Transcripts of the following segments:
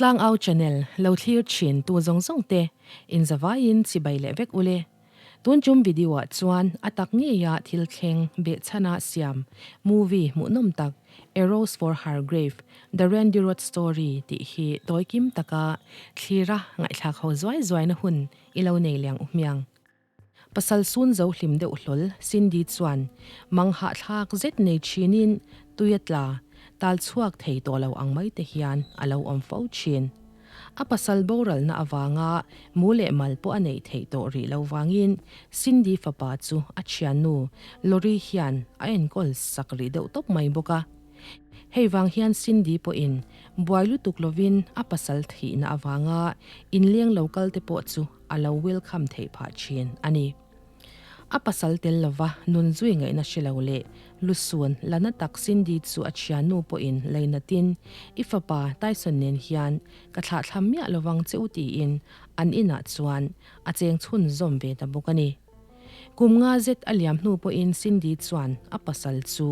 Tlangau channel lo thlir thin tu zawng zawng te in zavaiin chibai leh vek ule. Tun tum video ah chuan a tak ngeia thil thleng behchhana siam movie hmuhnawm tak A Rose for Her Grave, The Randy Rhoads Story tih hi tawi kim taka thlira ngaihthlak ho zuai zuaina hun i lo nei liang u hmiang. Pasal sun zo hlim deuh hlawl Cindy chuan mang hahthlak zet nei thinin tui a tla, tal chhuak thei tawh lo ang mai te hian a lo awm fo thin. A pasal boralna avanga mu leh mal pawh a neih theih tawh rih lo vangin Cindy fapa chu a thiannu Lori hian a enkawl sak rih deuh tawp mai bawk a. Hei vang hian Cindy pawhin buai lutuk lovin a pasal thihna avanga inleng lo kal te pawh chu a lo welcome theih phah thin a ni. A pasal tel lova nun zui ngaihna hre lo leh lusun la na tak Cindy chu a thiannu pawhin lainatin i fapa Tyson nen hian ka thlahthlam miah lovang che u tiin an inah chuan a cheng chhunzawm ve ta bawk a ni. Kum nga zet a liam hnu pawhin Cindy chuan a pasal chu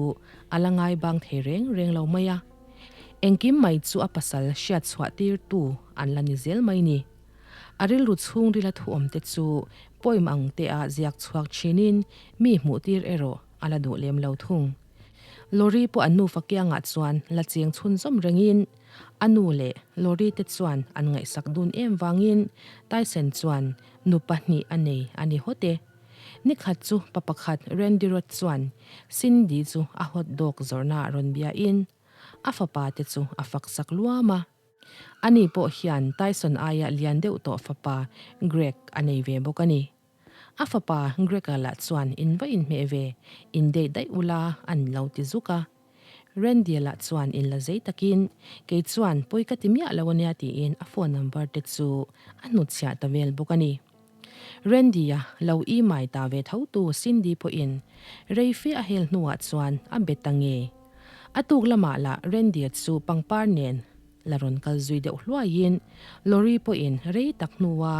a la ngai bang thei reng reng lo mai a. Engkim mai chu a pasal hriat chhuah tirtu an la ni zel mai ni. A rilru chhungrila thuawmte chu poem ang te ah ziak chhuak thinin mi hmuh tir erawh a la duh lem lo thung. Lorry pawh an nufa kiangah chuan la cheng chhunzawm rengin a nu leh Lorry te chuan an ngaihsak dun em vangin Tyson chuan nu pahnih a nei a ni hawt e. Nikhat chu pa pakhat Randy Roth chuan Cindy chu a hot dog zawrhnaah rawn biain a fapa te chu a fak sak luam a. Ani pawh hian Tyson aia lian deuh tawh fapa Greg a nei ve bawk a ni. A fapa Greg-a lah chuan in va inhmeh ve, in date daih ula an lo ti zuk a. Randy-a lah chuan in la zei takin, Kei chuan pawi ka ti miah lo ania tiin a phone number te chu a hnutchhiah ta vel bawk a ni. Randy-a lo i-mai ta ve tho tu Cindy pawhin rei fe a hel hnuah chuan a be ta ngei. A tuk lamah lah Randy-a chu pangpar nen la rawn kal zui deuh hluaiin Lorry pawhin rei tak hnua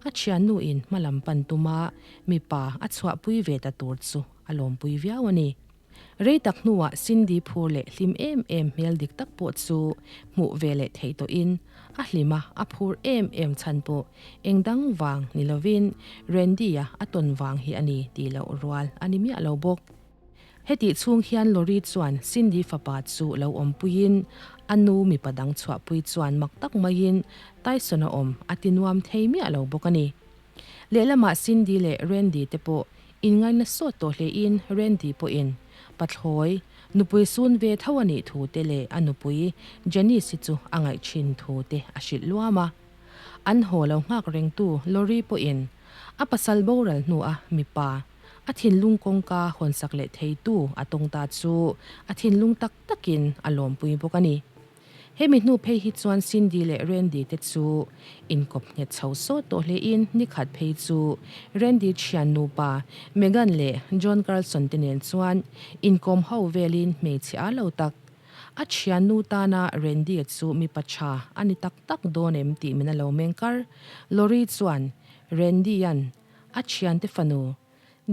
a thiannuin hma lam pan tuma mipa a chhuahpui ve ta tur chu a lawmpui viau a ni. Rei tak hnuah Cindy phur leh hlim em em hmel dik tak pawh chu hmuh ve leh theih tawhin a hlim a, a phur em em chhan pawh eng dang vang ni lovin Randy-a a tawn vang hi a ni tih loh rual a ni miah lo bawk. Hetih chhung hian Lori chuan Cindy fapa chu lo awmpuiin a nu mipa dang chhuahpui chuan mak tak maiin Tyson-a awm a ti nuam thei miah lo bawk a ni. Lehlamah Cindy leh Randy te pawh inngaina sawt tawh hlein Randy pawhin pathlawi nupui sun ve tho a nih thu te leh a nupui Janice-i chu a ngaih thin thu te a hrilh luam a. An haw lo nghak rengtu Lori pawhin a pasal boral hnua mipa a thinlung kawngka hawnsak leh theitu a tawng ta chu a thinlung tak takin a lawmpui bawk a ni. Hemi hnu phei hi chuan Cindy leh Randy te chu inkawp nghet chho sawt tawh hlein nikhat phei chu Randy thian nupa Megan leh John Carlson te nen chuan inkawm ho velin hmeichhe a lo tak. A thiannu tana Randy chu mipa tha a ni tak tak dawn em tih min a lo meng kar. Lori chuan Randy-a'n a thiante fanu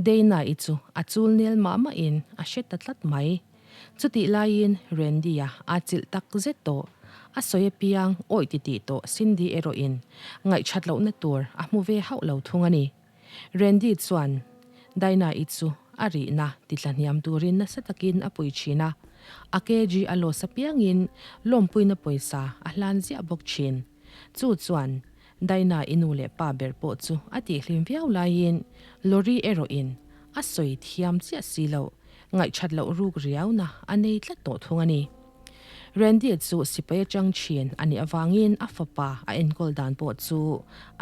Dana-i chu a chul nel mah mahin a hre ta tlat mai. Chutih laiin Randy-a aa chilh tak zet tawh. A sawi apiang awih titih tawh Cindy erawhin ngaihṭhat lohna tur a hmu ve hauh lo thung a ni. Randy chuan Dana-i chu a rihna titla hniam turin nasa takin a pui ṭhin a, a kg a loss apiangin lawmpuina pawisa a hlan ziah bawk ṭhin. Chu chuan Daina i nu leh pa ber pawh chu a tihhlim viau laiin Lori erawhin a sawi thiam chiah si loh, ngaihṭhat loh ruk riauna a nei tlat tawh thung a ni. Randy chu sipai atang ṭhin a nih avangin a fapa a enkawl dan pawh chu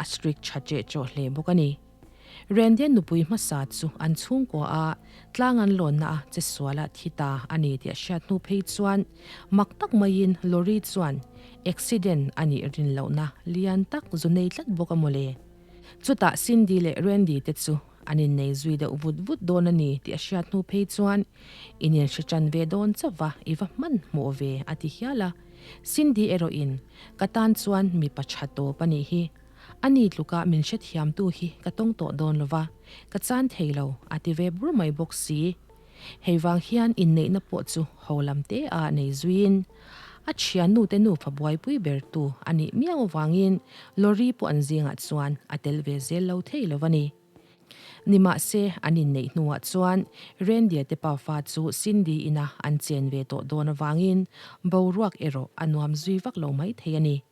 a strict ṭha ṭeh ṭawh hle bawk a ni. Randy-a nupui hmasa chu an chhungkua a tlang an lawnna a che sual a thi ta a ni tih a hriat hnu phei chuan mak tak maiin Lori chuan accident a nih rin lohna lian tak zu nei tlat bawk a mawle. Chutah Cindy leh Randy te chu an innei zui deuh vut vut dawn a ni tih a hriat hnu phei chuan in inhre tan ve dawn chauh va i va hmanhmawh ve a ti hial a. Cindy erawhin ka tan chuan mipa tha tawp a nih hi. A ni tluka min hrethiamtu hi ka tawng tawh dawn lova, ka chan thei lo, a ti ve bur mai bawk si. Hei vang hian inneihna pawh chu ho lam te a nei zuiin. A thiannute nufa buaipui bertu a nih miau avangin Lori pawh an zingah chuan a tel ve zel lo thei lo a ni. Nimahse, an inneih hnuah chuan Randy-a te pafa chu Cindy ina an chen ve tawh dawn avangin boruak erawh a nuam zui vak lo mai thei a ni.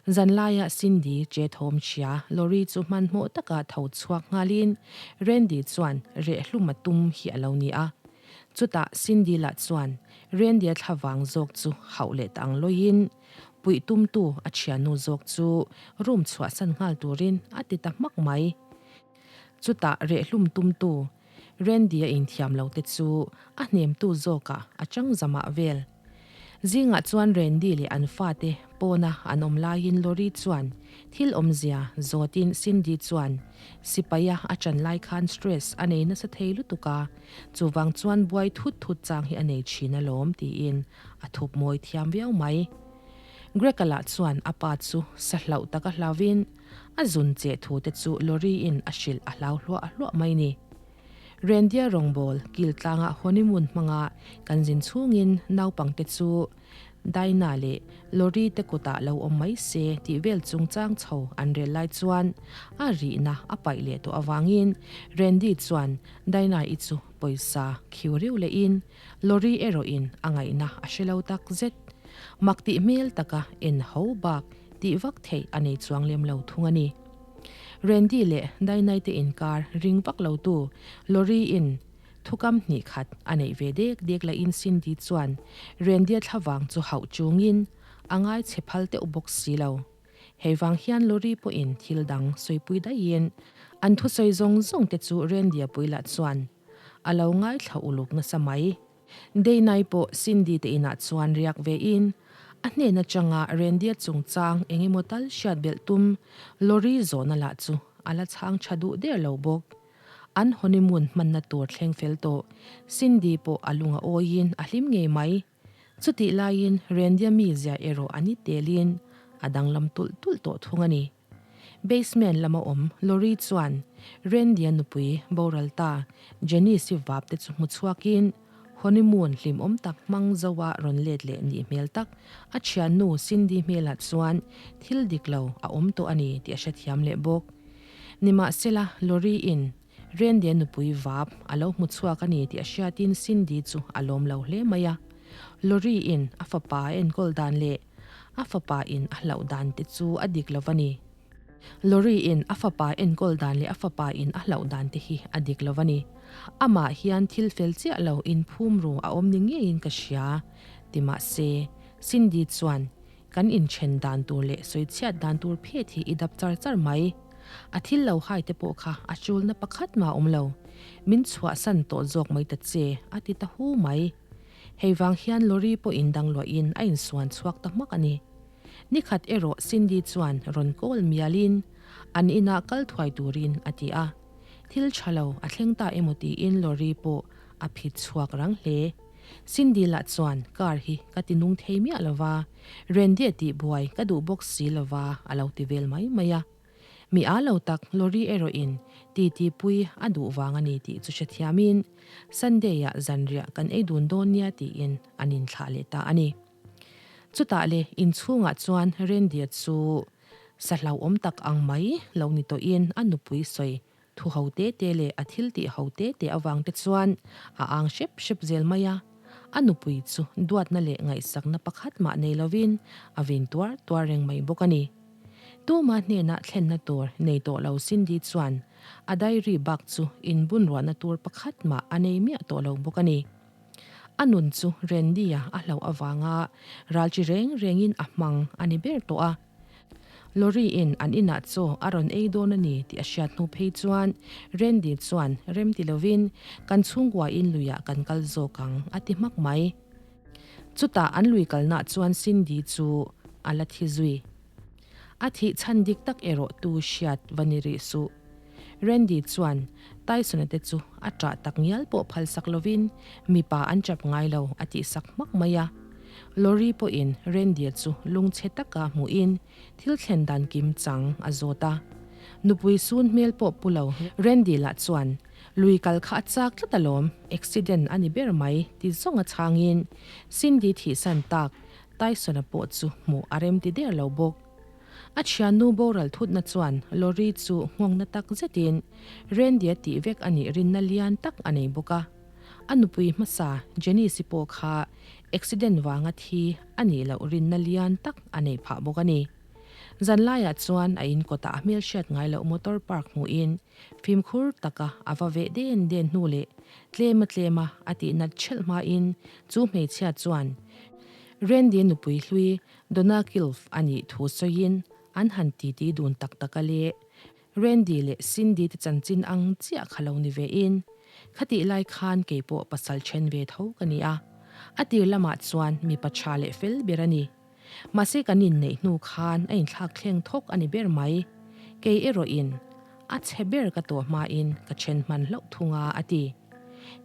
Zanlaia Cindy che thawm chhia Lori chu hmanhmawh taka tho chhuak nghalin Randy chuan reh hlum a tum hi a lo ni a. Chutah Cindy lah chuan Randy-a thlavang zawk chu hauh leh ta ang lawiin puih tumtu a thiannu zawk chu room chhuahsan nghal turin a ti ta hmak mai. Chutah reh hlum tumtu Randy-a inthiam lo te chu a hnemtu zawkah a chang zamah vel. Zingah chuan Randy leh an fate pawna an awm laiin Lori chuan thil awmzia zawtin Cindy chuan sipaia a chan lai khan stress a nei nasa thei lutuk a, chuvang chuan buai thut thut chang hi a nei thin alawm tiin a thup mawi thiam viau mai. Greg-a lah chuan a pa chu sa hlauh taka hlauvin a zun che thu te chu Lori-in a hrilh a hlau hluah hluah mai ni. Reindeer rawngbawl kil tlanga honeymoon hmanga kan zin chhungin naupangte chu Dinah leh Lori te kutah lo awm mai se tih vel chungchang chho an rel lai chuan a rihna a paih leh tawh avangin Randy chuan Dinah-i chu pawisa khiu riu lehin Lori erawhin a ngaihna a hre lo tak zet. Mak tih hmel taka en ho bak tih vak theih a nei chuang lem lo thung a ni. Randy leh Dainai te inkar ring vak lo tu Lori in thukam hnih khat a neih ve dek dek lahin Cindy chuan Randy-a thlavang chu hauh chungin a ngai chhe phal deuh bawk si lo. Hei vang hian Lori pawhin thil dang sawipui daihin an thusawi zawng zawng te chu Randy-a pui lah chuan a lo ngaithla uluk nasa mai. Deinai pawh Cindy te inah chuan riak ve in, a hnen atanga Randy-a chungchang eng emaw tal hriat belh tum Lori zawhna lah chu a la chhang tha duh der lo bawk. An honeymoon hmanna tur thleng fel tawh Cindy pawh a lung a awiin a hlim ngei mai. Chutih laiin Randy-a mizia erawh a ni telin a danglam tulh tulh tawh thung a ni. Basement lama awm Lori chuan Randy-a nupui boral ta Janice-i vap te chu hmu chhuakin honeymoon hlimawm tak hmang zoa rawn let leh nih hmel tak a thiannu Cindy hmelah chuan thil dik lo a awm tawh a ni tih a hrethiam leh bawk. Nimahsela, Lori-in Randy-a nupui vap a lo hmu chhuak a ni tih a hriatin Cindy chu a lawm lo hle mai a. Lori-in a fapa a enkawl dan leh A fapa in a hlauh dan te chu a dik lo va ni. Lori in a fapa enkawl dan leh a fapa in a hlauh dan te hi a dik lo va ni. Amah hian thil fel chiah lo in phum ru a awm ni ngeiin ka hria. Ti mahse, Cindy chuan kan inthen dan tur leh sawichhiat dan tur phet hi i dap char char mai. A thil lo hai te pawh kha a chulna pakhat mah a awm lo. Min chhuahsan tawh zawk mai ta che, a ti ta hu mai. Hei vang hian lorry pawh in dang luahin a insuan chhuak ta hmak a ni. Nikhat erawh Cindy chuan rawn call mialin an inah kal thuai turin a ti a. Thil tha lo a thleng ta emaw tiin lorry pawh a phit chhuak rang hle. Cindy lah chuan car hi ka ti nung thei miah lova, Randy a tih buai ka duh bawk si lova a lo ti vel mai mai a. Mi a lo tak Lori erawhin titi pui a duh vang a ni tih chu hrethiamin Sunday-ah zanriah kan ei dun dawn nia tiin an inthlah leh ta a ni. Chutah le inchhungah chuan Randy-a chu sa hlauhawm tak ang mai lo ni tawhin a nupui sawi thu ho te te leh a thil tih ho te te avang te chuan a ang hrep hrep zel mai a. A nupui chu duatna leh ngaihsakna pakhat mah nei lovin a vin tuar tuar reng mai bawk a ni. Tuma hnenah thlenna tur nei tawh lo Cindy chuan a diary bak chu inbunruahna tur pakhat mah a nei miah tawh lo bawk a ni. A nun chu Randy-a a hlauh avanga ral chi reng rengin a hmang a ni ber tawh a. Lori-in an inah chaw a rawn ei dawn a ni tih a hriat hnu phei chuan Randy chuan rem ti lovin kan chhungkuain luiah kan kal zawk ang a ti hmak mai. Chutah an lui kalnaah chuan Cindy chu a la thi zui. A thih chhan dik tak erawh tu hriat va ni rih suh. Randy chuan Tyson-a te chu a ṭah tak ngial pawh phalsak lovin mipa an ṭap ngai lo a tihsak hmak mai a. Lori pawhin Randy-a chu lungchhe taka hmuhin thil thlen dan kim chang a zawt a. Nupui sun hmel pawh pu lo Randy lah chuan Lui kal kha a chak tlat alawm, accident a ni ber mai ti zawng a chhangin Cindy thihsan tak. Tyson-a pawh chu hmuh a remti der lo bawk. A thiannu boral thutna chuan Lori chu nghawngna tak zetin Randy-a tih vek a nih rinna lian tak a nei bawk a. A nupui hmasa Janice-i pawh kha accident vanga thi a nih loh rinna lian tak a nei phah bawk a ni. Zanlaiah chuan a in kawtah a hmelhriat ngai loh motor park hmuhin fimkhur taka a va veh den den hnu leh tlema tlema a tih nat ṭhelh hmain chu hmeichhia chuan Randy nupui hlui Donna Kilf a nih thu sawiin an han titi dun tak tak a le. Randy leh Cindy te chanchin ang chiah kha lo ni vein khatih lai khan kei pawh pasal then ve tho ka ni a, a tir lamah chuan mipa tha leh fel ber a ni. Mahse kan inneih hnu khan a inthlak thleng thawk a ni ber mai. Kei erawhin a chhe ber ka tawh hmain ka then hman hlauh thung a, a ti.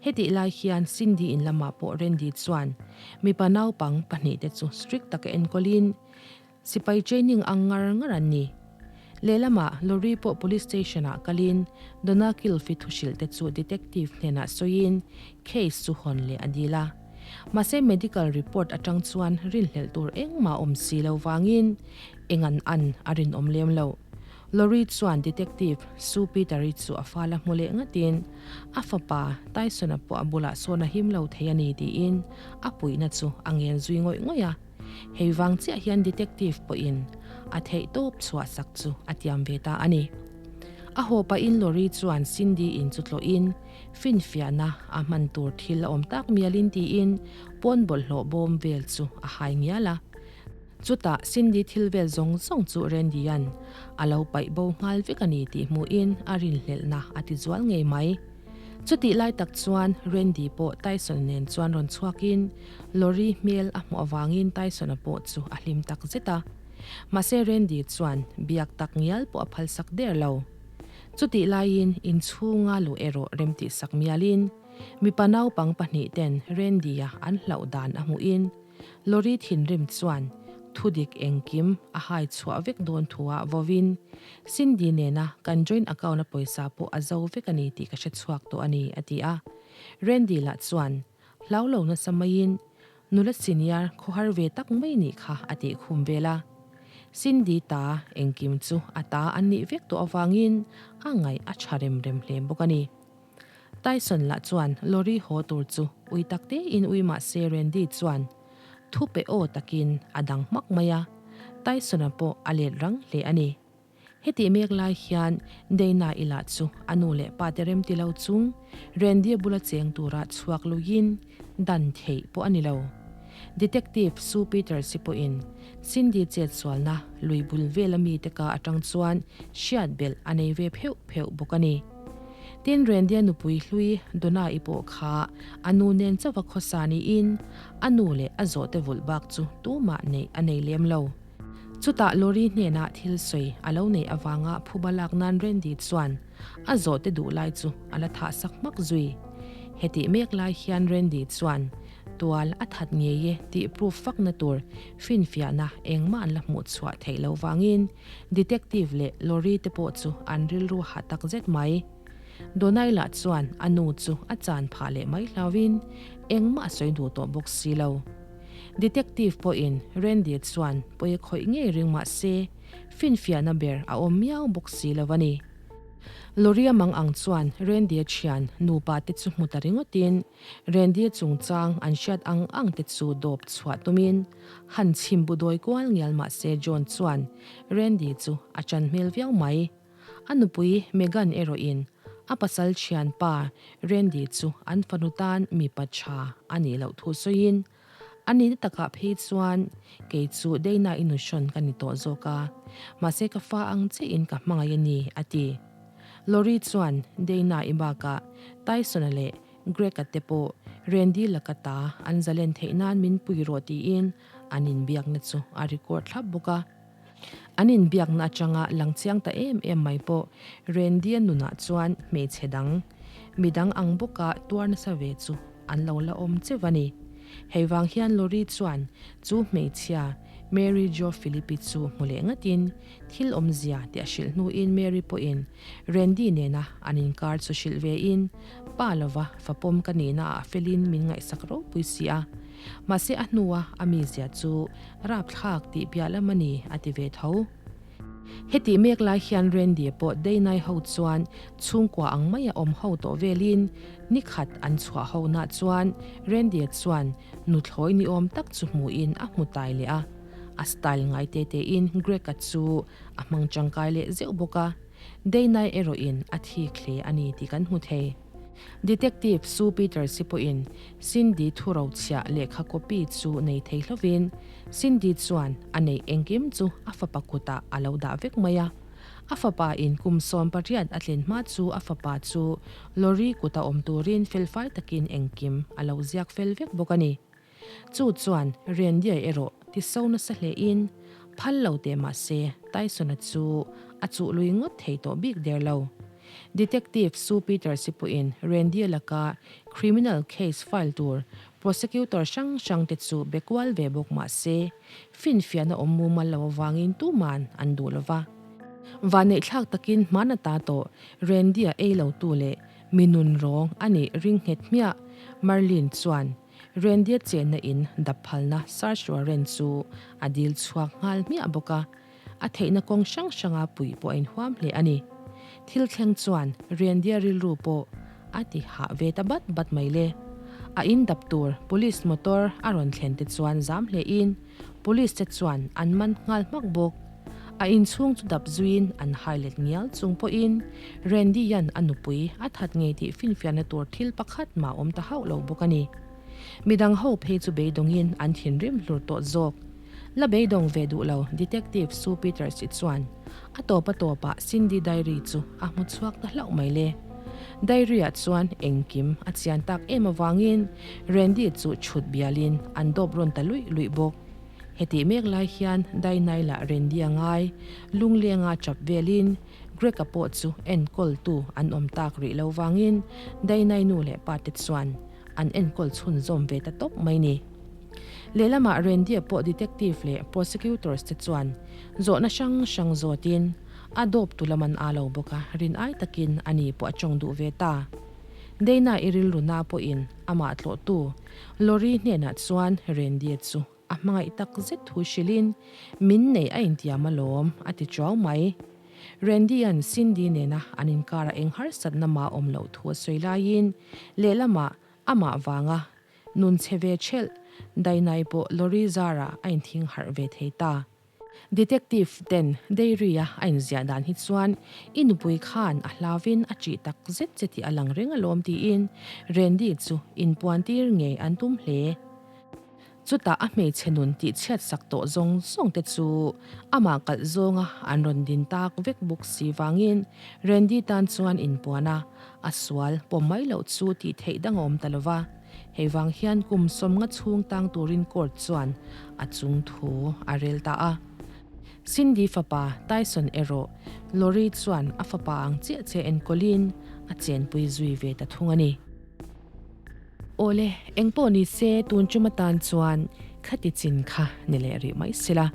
Hetih lai hian Cindy in lamah pawh Randy chuan mipa naupang pahnihte chu strict taka enkawlin sipai training ang ngar ngar an ni. Lehlamah Lori pawh police station ah kalin Donna Kilfi thuhrilh te chu detective hnenah sawiin case chu hawn leh a dil a. Mahse medical report atang chuan rinhlelh tur engmah awm si lo vangin eng an an a rinawm lem lo. Lori chuan detective Sue Peter-i chu a fal a hmu leh ngatin a fapa Tyson-a pawh a bulah sawn a him lo thei a ni tiin a puihna chu a ngen zui ngawih ngawih a. Hei vang chiah hian detective pawhin a theih tawp chhuah sak chu a tiam ve ta a ni. A haw pahin Lori chuan Cindy in chu tlawhin finfiahna a hman tur thil a awm tak mialin tiin pawn bawlhhlawh bawm vel chu a hai ngial a. Chutah Cindy thil vel zawng zawng chu Randy-a'n a lo paih bo nghal vek a ni tih hmuhin a rinhlelhna a ti zual ngei mai. Chutih lai tak chuan Randy pawh Tyson nen chuan rawn chhuakin Lori hmel a hmuh avangin Tyson-a pawh chu a hlim tak zet a. Mahse Randy chuan biak tak ngial pawh a phalsak der lo. Chutih laiin inchhunga luh erawh remtihsak mialin mipa naupang pahnihten Randy-a an hlauh dan a hmuhin Lori thinrim chuan thudik engkim a hai chhuah vek dawn thuah vawin Cindy nena kan joint account-a pawisa pawh a zo vek a ni tih ka hre chhuak tawh a ni, a ti a. Randy lah chuan hlau lo nasa maiin nula senior khawhar ve tak mai nih kha a tih khum vel a. Cindy ta engkim chu a ta an nih vek tawh avangin a ngaih a tha rem rem hle bawk a ni. Tyson lah chuan Lori haw tur chu ui tak tein ui mah se Randy chuan thu pe aw takin a dang hmak mai a, Tyson-a pawh a let rang hle a ni. Hetih mek lai hian Dana-i lah chu a nu leh pa te remti lo chung Randy-a bula cheng tura chhuak luiin dan theih pawh a ni lo. Detective Sue Peters-i pawhin Cindy chetsualna lui bul vela mite ka atang chuan hriat belh a nei ve pheuh pheuh bawk a ni. Tin, Randy-a nupui hlui Donna-i pawh kha a nu nen chauha khawsa niin a nu leh a zawhte vulh bak chu tumah neih a nei lem lo. Chutah Lori hnenah thil sawi a lo neih avanga phuba lak nan Randy chuan a zawhte duh lai chu a la thah sak hmak zui. Hetih mek lai hian Randy chuan tual a that ngei e tih proof fakna tur finfiahna engmah an la hmuh chhuah theih loh vangin Detective leh Lori te pawh chu an rilru hah tak zet mai. Donai lah chuan a nu chu a chan phah leh mai hlauhin engmah a sawi duh tawh bawk si lo. Detective pawhin Randy chuan pawi a khawih ngei ring mah se finfiahna ber a awm miau bawk si lo a ni. Lori-a mang ang chuan Randy-a thian nupa te chu hmu ta ringawtin Randy chungchang an hriat ang ang te chu dawp chhuah tumin han chhim bu dawi kual ngial mah se John chuan Randy chu a chan hmel viau mai. A nupui Megan erawhin a pasal thianpa Randy chu an fanu tan mipa tha a nih loh thu sawiin a nihna takah phei chuan kei chu Dana i nuhrawn ka ni tawh zawk a, mahse ka fa ang chiahin ka hmangaih a ni a ti. Lori chuan Dana i bakah Tyson-a leh Greg-a te pawh Randy laka ta an zalen theih nan min pui rawh tiin an inbiakna chu a record thlap bawk a. An inbiakna atanga lang chiang ta em em mai pawh Randy-a nunah chuan hmeichhe dang, midang ang bawka tuar nasa ve chu an lo la awm cheuh a ni. Hei vang hian Lori chuan chu hmeichhia Mary Jo Philippi chu hmu leh ngatin thil awmzia tih a hrilh hnuin Mary pawhin Randy nena an inkar chu hrilh vein, Pa lova fapawm ka nihna ah felin min ngaihsak ropui si a. Mahse a hnua a mizia chu rapthlak tih piah lam a ni a ti ve tho. Hetih mek lai hian Randy pawh Dainai ho chuan chhungkua ang maia awm ho tawh velin ni khat an chhuah ho nah chuan Randy chuan nuthlawi ni awm tak chu hmuhin a hmu tai leh a. A style ngai te tein Greg-a chu a hmang tangkai leh zeuh bawk a. Dainai erawhin a thik hle a ni tih kan hmu thei. Detective Sue Peters-i pawhin Cindy thurochhiah lehkha copy chu nei thei hlovin Cindy chuan a neih engkim chu a fapa kutah a lo dah vek mai a. A fapa in kum 18 a tlin hma chu a fapa chu lorry kuta awm turin felfai takin engkim a lo ziak fel vek bawk a ni. Chu chuan Reindeer erawh ti so nasa hlein phal lo teh mah se Tyson-a chu a chuh lui ngawt thei tawh bik der lo. Detective Sue Peters-i pawhin Reindeer laka criminal case file tur prosecutor hrang hrang te chu be kual ve bawk mah se finfiahna awm mumal lo avangin tuman an duh lo va. Vanneihthlak takin hman ata tawh Reindeer ei lotu leh mi nunrawng a nih ring nghet hmiah Marlene chuan Reindeer chenna in dap phalna search warrant chu a dil chhuak nghal hmiah bawk a, a theihna kawng hrang hranga puih pawh a inhuam hle a ni. Thil thleng chuan reindeer rilru pawh a ti hah ve ta bat bat mai le. A in dap tur police motor a rawn thlen te chuan zam hle in police te chuan an man nghal hmak bawk. A inchhung chu dap zuiin an hai let ngial chung pawhin Randy-a'n a nupui a that ngei tih finfiahna tur thil pakhat mah awm ta hauh lo bawk a ni. Midang ho phei chu beidawngin an thinrim hlur tawh zawk. La beidawng ve duh lo Detective Sue Peters-i chuan a tawp a tawpah Cindy diary chu a hmu chhuak ta hlauh mai le. Diary-ah chuan engkim a chian tak em avangin Randy chu chhut bialin an dawp rawn ta luih luih bawk. Hetih mek lai hian Dainai lah Randy a ngai, lunglenga chap velin Greg-a pawh chu enkawltu an awm tak rih lo vangin Dainai nu leh pa te chuan an enkawl chhunzawm ve ta tawp mai ni. Lehlamah Randy-a pawh detective leh prosecutors te chuan zawhna hrang hrang zawtin a dawp tu lam an aa lo bawk a, rin ai takin ani pawh a tawng duh ve ta. Daina i rilru na pawhin amah tlawhtu Lorry hnenah chuan Randy-a chu a hmangaih tak zet thu hrilhin, Min neih a intiam alawm, a ti chuau mai. Randy-a'n Cindy nena an inkarah eng harsatna mah awm loh thu a sawi laiin lehlamah amah vanga nun chhe ve ṭhelh Dainai pawh Lorry zarah a inthing harh ve thei ta. Detective ten Dairy-a a inziah dan hi chuan i nupui khan a hlauvin a ṭih tak zet che tih a lang reng alawm tiin Randy chu inpuantir ngei an tum hle. Chutah a hmeichhe nun tihchhiat sak tawh zawng zawng te chu amah kalh zawnga an rawn din tak vek bawk si vangin Randy tan chuan inpuan a, a sual pawm mai loh chu tih theih dang a awm ta lova. Hei vang hian kum 50 chhung tang turin court chuan a chung thu a rel ta a. Cindy fapa Tyson erawh Lori chuan a fapa ang chiah che enkawlin a chenpui zui ve ta thung a ni. Awle, engpawh ni se tun tum atan chuan khati chin kha ni leh rih mai sila.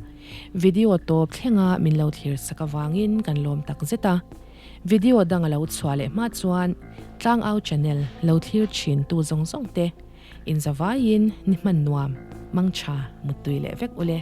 Video tawp thlenga min lo thlir sak avangin kan lawm tak zet a. Video dang a lo chhuah leh hma chuan Tlangau channel lo thlir thin tu zawng zawng te inzavaiin ni hman nuam, mangtha, muttui leh vek ule.